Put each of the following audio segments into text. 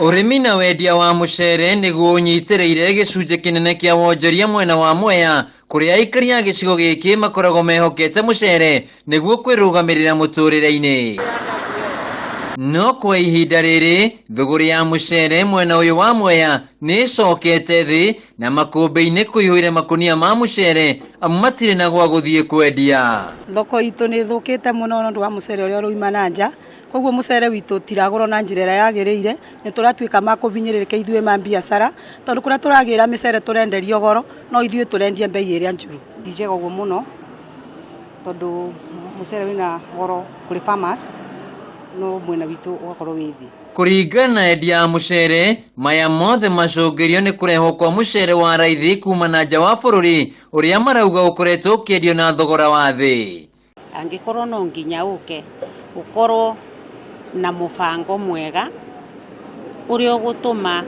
Ũrĩmi na wendia wa mũcere nĩguo ũnyitĩrĩire gĩcunjĩ kĩnene kĩa wonjoria mwena wa Mwea, kũrĩa aikari a gĩcigo gĩkĩ makoragwo mehokete mũcere nĩguo kwĩrũgamĩrĩra mũtũrĩre-inĩ. No kwa ihinda rĩrĩ, thũgũrĩ ya mũcere mwena ũyũ wa Mwea nĩ ĩcokete thĩ na makũmbĩ-inĩ kũihũire makũnia ma mũcere amu matirĩ na gwa gũthiĩ kwendia. Thoko itũ nĩ ĩthũkĩte mũno nĩ ũndũ wa mũcere ũrĩa ũrauma na nja, koguo mũcere witũ ũtiragũrwo na njĩra ĩrĩa yagĩrĩire, nĩ tũratuĩka ma kũbinyĩrĩrĩka ithuĩ ma mbiacara, tondũ kũrĩa tũragĩra mĩcere tũrenderio goro, no ithuĩ tũrendia mbei ĩrĩa njũru. Ti njega ũguo mũno, tondũ mũcere wĩna goro kũrĩ farmers, no mwena witũ ũgakorwo wĩ thĩ. Kũringana na endia a mũcere, maya mothe macũngĩrio nĩ kũrehwo kwa mũcere wa raithi kuma na nja wa bũrũri ũrĩa marauga ũkoretwo ũkĩendio na thogora wa thĩ. Angĩkorwo no nginya ũke ũkorwo na mũbango mwega ũrĩa ũgũtũma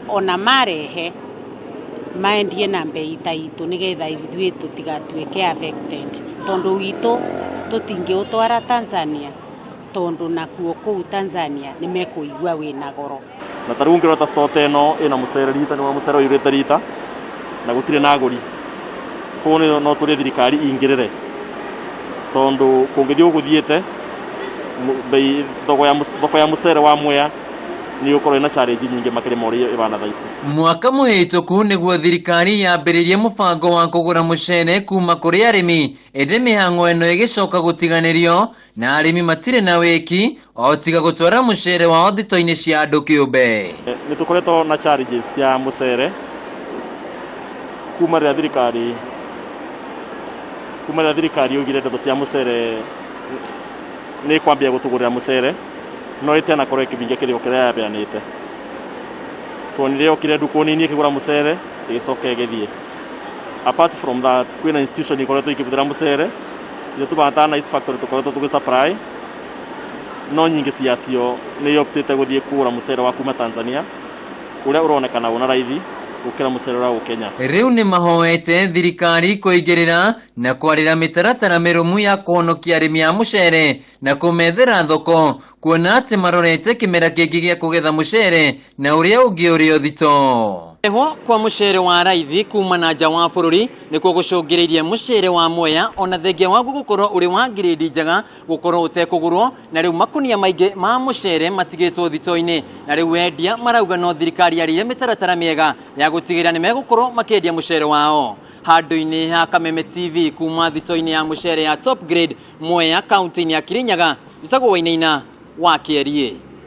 ona marehe maendie na mbei ta itũ, nĩgetha ithuĩ tũtigatuĩke affected, tondũ witũ tũtingĩũtwara Tanzania, tondũ nakuo kũu Tanzania nĩ mekũigua wĩna goro. Na ta rĩu ũngĩrora ta store ta ĩno ĩna mũcere rita, nĩ mũcere ũiyũrĩte rita na gũtirĩ na agũri. Koguo no tũrie thirikari ĩingĩrĩre, tondũ kũngĩthiĩ ũguo gũthiĩte, mbei, thoko ya mũcere wa Mwea nĩ ĩgũkorwo ĩna challenge nyingĩ makĩria ma ũrĩa ĩhana thaa ici. Mwaka mũhĩtũku nĩguo thirikari yambĩrĩirie mũbango wa kũgũra mũcere kuma kũrĩ arĩmi, ĩndĩ mĩhang'o ĩno ĩgĩcoka gũtiganĩrio na arĩmi matirĩ na wĩki o tiga gũtwara mũcere wao thito-inĩ cia andũ kĩũmbe. Nĩ tũkoretwo na challenges cia mũcere kuma rĩrĩa thirikari yaugire ndeto cia mũcere nĩ ĩkwambia gũtũgũrĩra mũcere, no ĩtanakorwo ĩkĩhingia kĩrĩgo kĩrĩa yaheanĩte. Tuonire yokire nduku nini ĩkĩgũra mũcere, ĩgĩcoka ĩgĩthiĩ. Apart from that, kwĩna institution ikoretwo ikĩhũthĩra mũcere ithuĩ tũbana ta Nice Factory tũkoretwo tũgĩ supply, no nyingĩ ciacio nĩ optĩte gũthiĩ kũgũra mũcere wa kuma Tanzania ũrĩa ũronekana wĩna raithi gũkĩra mũcere ũrĩa wĩ Kenya. Rĩu nĩ mahoete thirikari kũingĩrĩra na kwarĩra mĩtaratara mĩrũmu ya kũhonokia arĩmi a mũcere na kũmethera thoko, kuona atĩ marorete kĩmera kĩngĩ gĩa kũgetha mũcere na ũrĩa ũngĩ ũrĩ o thito. Kũrehwo kwa mũcere wa raithi kuma na nja wa bũrũri nĩkuo gũcũngĩrĩirie mũcere wa Mwea ona thengia waguo gũkorwo ũrĩ wa ngirĩndi njega gũkorwo ũtekũgũrwo, na rĩu makunia maingĩ ma mũcere matigĩtwo thito-inĩ, na rĩu endia marauga no thirikari yarĩire mĩtaratara mĩega ya gũtigĩrĩra nĩ megũkorwo makĩendia mũcere wao. Handũ-inĩ ha Kameme TV kuma thito-inĩ ya mũcere ya Top Grade, Mwea, kaunti-inĩ ya Kirinyaga, njĩtagwo Wainaina wa Kĩeriĩ.